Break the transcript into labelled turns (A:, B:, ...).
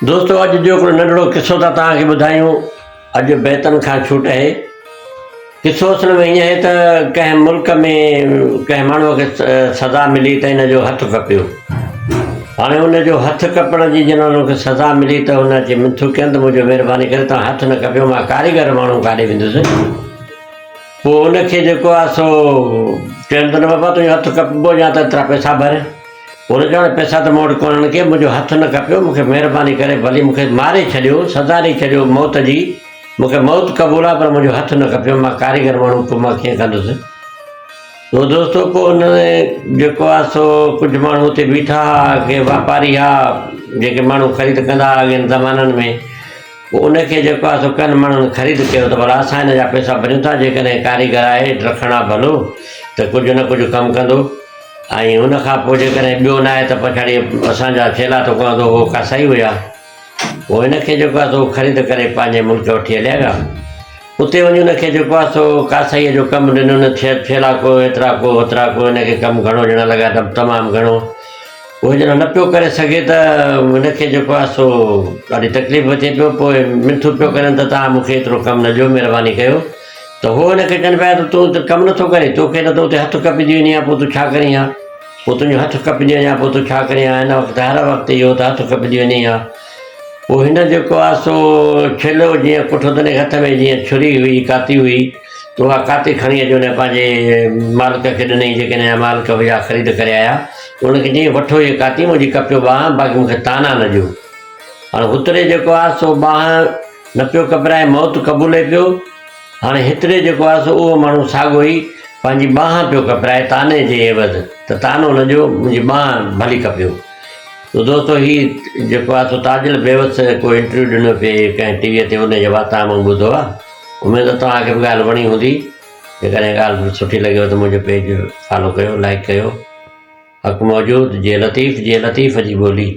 A: دوستو اڄ جو هڪڙو ننڍڙو قصو ٿا توهان کي ٻڌايون اڄ بيتن کان ڇوٽ اهي قصو اصل ۾ ائين آهي ته ڪنهن ملڪ ۾ ڪنهن ماڻهوء کي سزا ملي ته ان جو هٿ ڪپيو هاڻي ان جو هٿ ڪپڻ جي جڏهن ان کي سزا ملي ته هن اچي منٿون ڪين ته منهنجو مهرباني ڪري توهان هٿ نه ڪپيو مان ڪاريگر ماڻهو ڪاڏي ويندس پوء ان کي جيڪو آهي سو چين ته نه بابا تنهنجو هٿ ڪپبو يا ته ايترا پئسا ڀر هن چيو هاڻي پئسا ته مون وٽ ڪونهن ڪي، منهنجو هٿ نه ڪپيو، مون کي مهرباني ڪري ڀلي مون کي ماري ڇڏيو، سزا ڏئي ڇڏيو موت جي، مون کي موت قبول آهي پر منهنجو هٿ نه ڪپيو، مان ڪاريگر ماڻهو پوء مان ڪيئن ڪندس. سو دوستو پوء هن جيڪو آهي سو ڪجهه ماڻهو اتي بيٺا ها، ڪي واپاري ها، جيڪي ماڻهو خريد ڪندا ها اڳين زمانن ۾، پوء ان کي جيڪو آهي سو ڪن ماڻهن خريد ڪيو ته ڀلا اسان هن جا پئسا ڀريون ٿا، جيڪڏهن ڪاريگر آهي رکڻ آ ڀلو ته ڪجهه نه ڪجهه ڪم ڪندو ۽ ان کان پوء جيڪڏهن ٻيو نه آهي ته پڇاڙيء اسان جا ڇيلا ٿو ڪهندو هو ڪاسائي هيا. پوء هن کي جيڪو آهي سو خريد ڪري پنهنجي ملڪ وٺي هليا ويا. اتي وڃي ان کي جيڪو آهي سو ڪاسائيء جو ڪم ڏنو نه ڇيلا ڪو هيترا ڪو هوترا ڪو هن کي ڪم گهڻو ڏيڻ لڳا ته تمام گهڻو. اهو جڏهن نه پيو ڪري سگهي ته هن کي جيڪو آهي سو ڏاڍي تڪليف ٿئي پيو پوء منٿون پيو ڪرين ته توهان مون کي ايترو ڪم نه ڏيو مهرباني ڪيو ته هو هن کي چون پيا ته تون ته ڪم نٿو ڪرين توکي نه ته اتي هٿ ڪپجي وڃي ها پوء تون ڇا ڪرين ها پوء تنهنجو هٿ ڪپجي وڃي ها پوء تون ڇا ڪرين ها هن وقت هر وقت اهو ته هٿ ڪپجي وڃي ها پوء هن جيڪو آهي سو ڇيلو جيئن ڪٺو تنهن هٿ ۾ جيئن ڇري هئي ڪاتي هئي ته اها ڪاتي کڻي اچي ان پنهنجي مالڪ کي ڏنائين جيڪي هن جا مالڪ هيا خريد ڪري آيا ان کي چيائين وٺو هيء ڪاتي منهنجي ڪپيو ٻانهن باقي مون کي طعنا نه ڏيو. هاڻي هتڙي جيڪو آهي سو ٻانهن نه پيو ڪپرائي موت قبولي پيو. هاڻي هتڙي جيڪو آهي سو اهو ماڻهو ساڳو ئي پنهنجي ٻانهن پيو ڪپرائي طعني جي عيوض ته طعنو نه ڏيو منهنجي ٻانهن ڀلي ڪپيو. ته دوستو هي جيڪو آهي سو تاجل بيوس ڪو انٽرويو ڏنو پئي ڪنهن ٽي ويء تي ان جي واتان مون ٻڌو آهي. اميد ته توهان کي به ڳالهه وڻي هوندي. جيڪڏهن ڳالهه سٺي لڳيو ته منهنجو پيج فالو ڪيو لائيڪ ڪيو. حق موجود جي لطيف جي لطيف جي ٻولي.